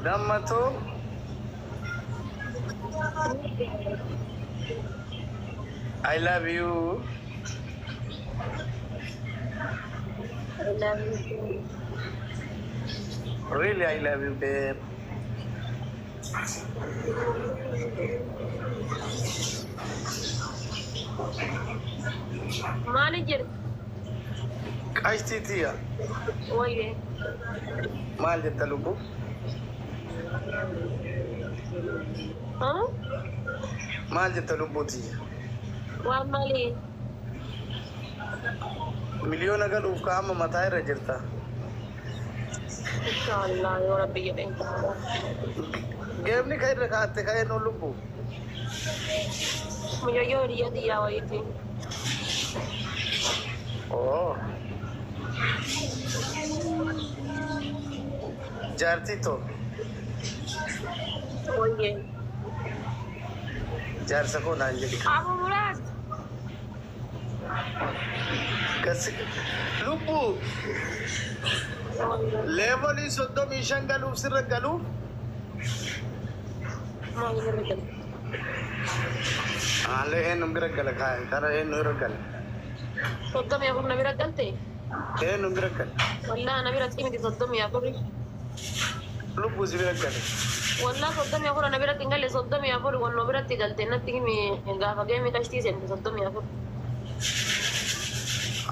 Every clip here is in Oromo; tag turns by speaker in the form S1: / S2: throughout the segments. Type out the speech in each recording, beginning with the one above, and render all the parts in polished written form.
S1: Dammatoo. I love you.
S2: I love you too.
S1: Really, I love you, babe.
S2: Maali jirti?
S1: Qashtii tiyya.
S2: Wayye.
S1: Maal jetta lubbu?
S2: Huh?
S1: Maal jetta lubbuu tiyya?
S2: Waan maalii?
S1: Miliyoona galuuf ka amma mataa irra jirta.
S2: Inshaallah yoo Rabbi jedhe.
S1: Geemni ka irra kaa'atte ka eenyu lubbu?
S2: Mucayyoo hiriyaa tiyyaa wayiiti.
S1: Oo. Jaartii too.
S2: Wayye.
S1: Jaarsa koo naan jedhi.
S2: Abu Muraad.
S1: Gasi lubbu leevolii 35 galuuf sirra galuuf.
S2: Maal irra galu?
S1: Haallee eenyu bira gala kaa'e kara eenyu irra gala.
S2: 34 na bira galte?
S1: Eenyu bira gala.
S2: Wallaa na bira miti 34.
S1: Lubbuu si bira gale.
S2: Wallaa 34 na biratti hin galle, 34 wannoo biratti galte natti himi gaafa geemii kashtii seente 34.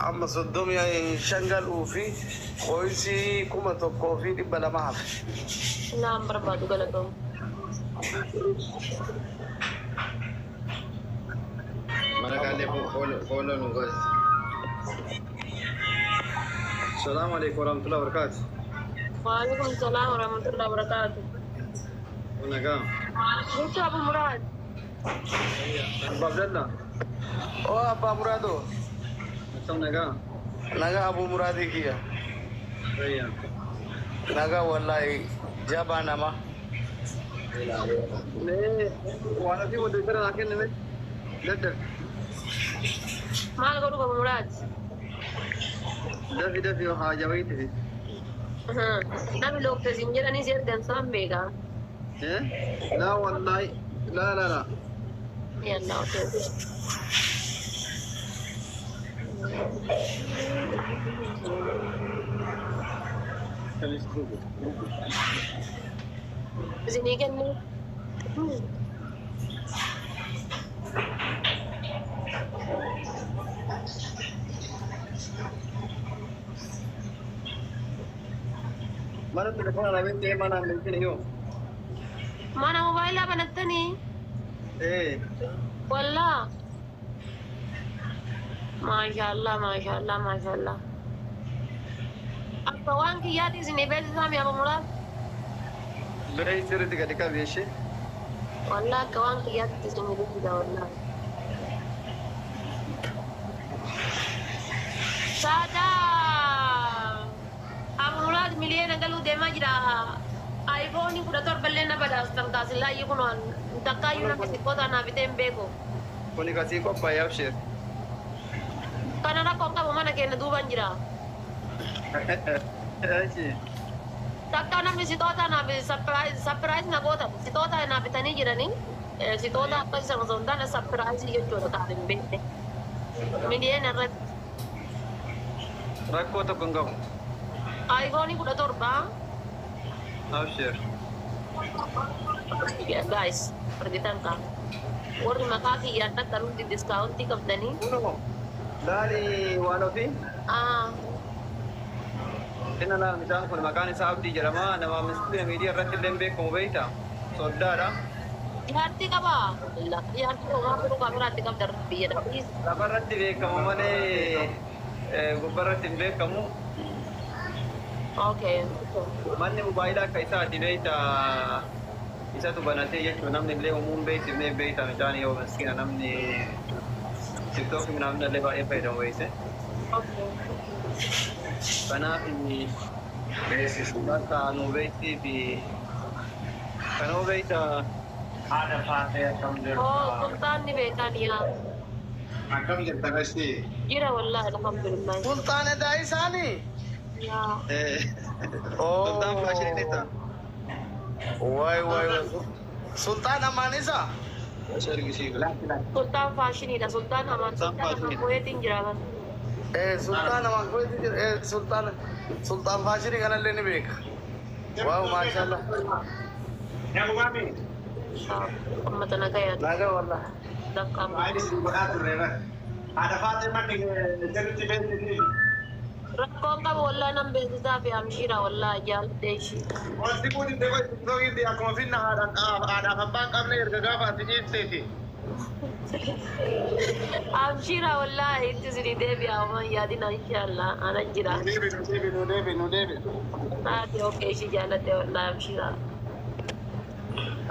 S1: Amma 35 galuu fi qoyisii 1200 hafe.
S2: Naan barbaadu, galatoom.
S3: Mana kaallee follow nu godhi.
S4: السلام عليكم ورحمة الله وبركاته.
S2: وعليكم السلام ورحمة الله وبركاته.
S4: Nagaa.
S2: Jirtu Abu Muraad?
S4: Abbaa Abdallah.
S1: Oo, Abbaa Muraadoo.
S4: Akkam, nagaa?
S1: Nagaa, Abuu Muraadii kiyya.
S4: Fayyaa.
S1: Nagaa wallaahi, jabaa nama.
S4: Mee waan ofii wal bira naa kenname. Daddaf.
S2: Maal godhu Abu Muraad?
S4: Dafi dafi, haaja wayiiti fi.
S2: Namni lookte siin jedhanii si ergan isaan beekaa.
S4: Eh? لا والله لا لا لا.
S2: Yallaa, okay. Isinii kennu.
S4: Mana telefoona na beektee mana hin beekne yoo.
S2: Mana mobaayilaa banattanii?
S4: Eh.
S2: Wallaa. Maashaallah, maashaallah, maashaallah. Akka waan kiyyaatti isinii beeksisaa mi, Abu Muraad?
S4: Biree sirriitti gadi qabi ishee.
S2: Wallaa akka waan kiyyaatti isinii beeksisa wallaa. Saadaa! Abu Muraad miliyoona galuu deemaa jira. iPhone 17 illee na badhaastan kaasillaayyuu kun takkaayyuu namni xiqqoota naa bitee hin beeku.
S4: Kuni kasii qophaa'ee, abshir.
S2: Kana rakkoon qabu, mana keenya duubaan jira.
S4: Eeshi.
S2: Takka namni sitoota naaf surprise na gootan sitoota naa bitanii jiranii, sitoota akkasii osoo hin taane surprise jechuudha kaan hin beekne. Miliyoona irratti.
S4: Rakkoo tokko hin qabu.
S2: iPhone 17.
S4: Abshir.
S2: Guys, argitan kaa. Warri maqaa kiyyaan dhaqan hundi discountii qabdanii.
S4: Kunoo laali waan ofii.
S2: Ah.
S4: Inni laal mucaan kun maqaan isaa Abdii jedhama. Nama miskiina miidiyaa irratti illee beekamu beekta. Soddaadha.
S2: Jaartii qabaa? Jaartii homaa biroo kaameraatti qabda biyyadha.
S4: Lafarratti beekamu malee gubbarratti hin beekamu.
S2: Okay.
S4: Manni mobaayilaa akka isaati beekta. Isatu banatee jechuun namni illee uumuun beeksifnee beekta, mucaan yoo miskiina namni TikTokii namni illee baay'ee fayyadamu beekte.
S2: Okay.
S4: Kanaaf bakka nu beektii fi kanuu beekta.
S3: Haadha faatee, akkam
S2: Oh,
S3: jirta?
S2: Sultaanni beekan yaa.
S3: Akkam jirta Gashtii?
S2: Jira wallahi, alhamdulillah.
S1: Sultaana Daa'isaanii.
S2: Yaa.
S4: Sultaan faashinii ta'a.
S1: Waay waay waay. Sultaan Amaan isa?
S2: Sultaan faashiniidha. Sultaan Amaan. Sultaan Amaan Kuweetiin jira kan.
S1: Sultaan Amaan Kuweetiin jira. Sultaan Sultaan faashinii kanallee ni beeka. Waaw maashaallah.
S2: Ummata nagayaa.
S1: Nagaa wallah.
S2: Dhaqqabu.
S3: Haadha faatee manni sirriitti beeksisi.
S2: Rakkoon qabu wallaa nan beeksisaa fi amshiira wallaa jaalladhee ishii.
S3: Wanti kun itti qo'isitti akkuma finna haadhaaf abbaan qabne erga gaafa ati dhiifteeti.
S2: Amshiira wallaa itti isinii deebi'a homaa yaadina inshaallah ana jira.
S3: Nu deebi nu deebi nu deebi nu deebi.
S2: Taate okee ishii jaalladhee wallaa amshiira.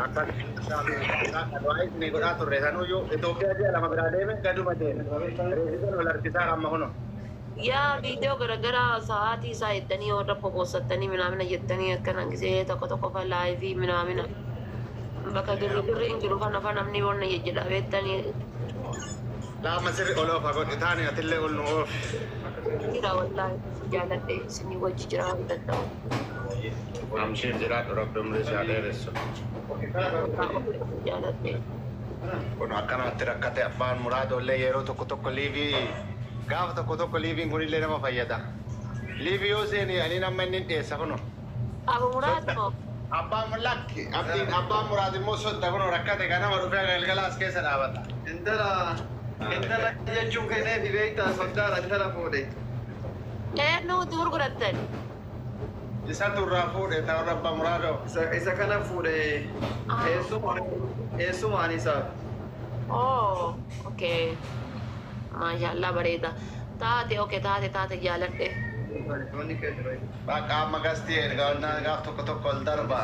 S3: Akka ni godhaa turre sanuyyuu Itoophiyaa ji'a lama biraa deeme gaduma deeme. Reessisan wal harkisaa amma huno.
S2: Yaa viidiyoo garaagaraa sa'aatii isaa eegganii warra poposattanii minaamina jettanii akkana gisee tokko tokko fa laayivii minaamina. Bakka girri girri hin jiru kana fa namni wanna jejjedha beektanii
S3: Laama sirri ol oofa godhe taane atillee ol nu oofi.
S2: jira wallaahi jaalladhee isinii wajji jira waan danda'u.
S3: Amshiin jiraadhu rabbi umrii isaa dheeressu.
S2: Jaalladhee.
S3: Kun akkanumatti rakkate abbaan muraadollee yeroo tokko tokko liivii gaafa tokko tokko liiviin kunillee nama fayyada. Liivii yoo seeni ani nama inni dhiyeessa kuno.
S2: Abu Muraad moo?
S3: Abbaan lakki abdiin abbaan muraad immoo sodda kuno rakkate ganama dhufee galgala as keessa dhaabata.
S4: Intala intala jechuun kenneefi beektaa soddaadha intala fuudhe.
S2: Eenyuuti gurgurattan?
S3: Isatu irraa fuudhe ta'uu abbaa muraadoo.
S4: Isa kana fuudhe eessumaan isaaf.
S2: Oh, okay. Maashaallah bareeda. Taate okay taate taate jaaladhe.
S4: Wanni kee jira.
S3: Bakka amma gastii erga gaaf tokko tokko ol darba.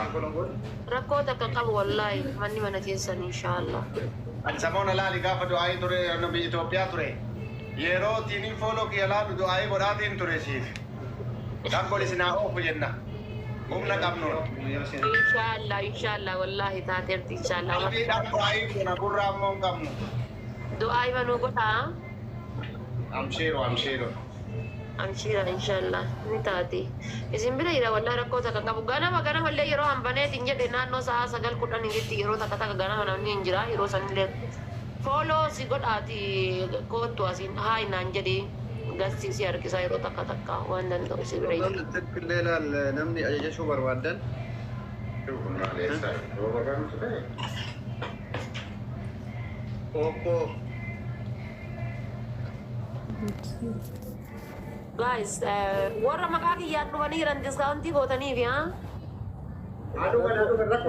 S2: Rakkoo takka qabu wallaahi manni mana keessan inshaallah.
S3: Ani samoona laali gaafa du'aayii ture biyya Itoophiyaa ture. Yeroo tiiniin fooloo kiyya laalu du'aayii godhaatiin ture siif. Kan isin haa oofu jenna. Humna qabnuun.
S2: Inshaallah inshaallah wallaahi taateerti inshaallah.
S3: Qalbiidhaan du'aayii goona gurraa ammoo hin qabnu.
S2: Du'aa himanuu godhaa.
S3: Amshiiru amshiiru.
S2: Amshiira inshaallah ni taati. Isin bira jira wallaahi rakkoo takka qabu. Ganama ganamallee yeroo hambaneetiin jedhe naannoo sa'a 9 10 yeroo takka takka ganama namni hin jira yeroo sanillee fooloo si godhaati koottu asiin haa naan jedhi gastii si harkisaa yeroo takka takka waan danda'u si bira jira.
S4: Silkillee laal namni ajajachuu barbaadan. Obbo.
S2: Guys, warra maqaa kiyyaan dhufanii jiran diskaawuntii gootaniif haa?
S3: Aduu kan aduu kan rakkoo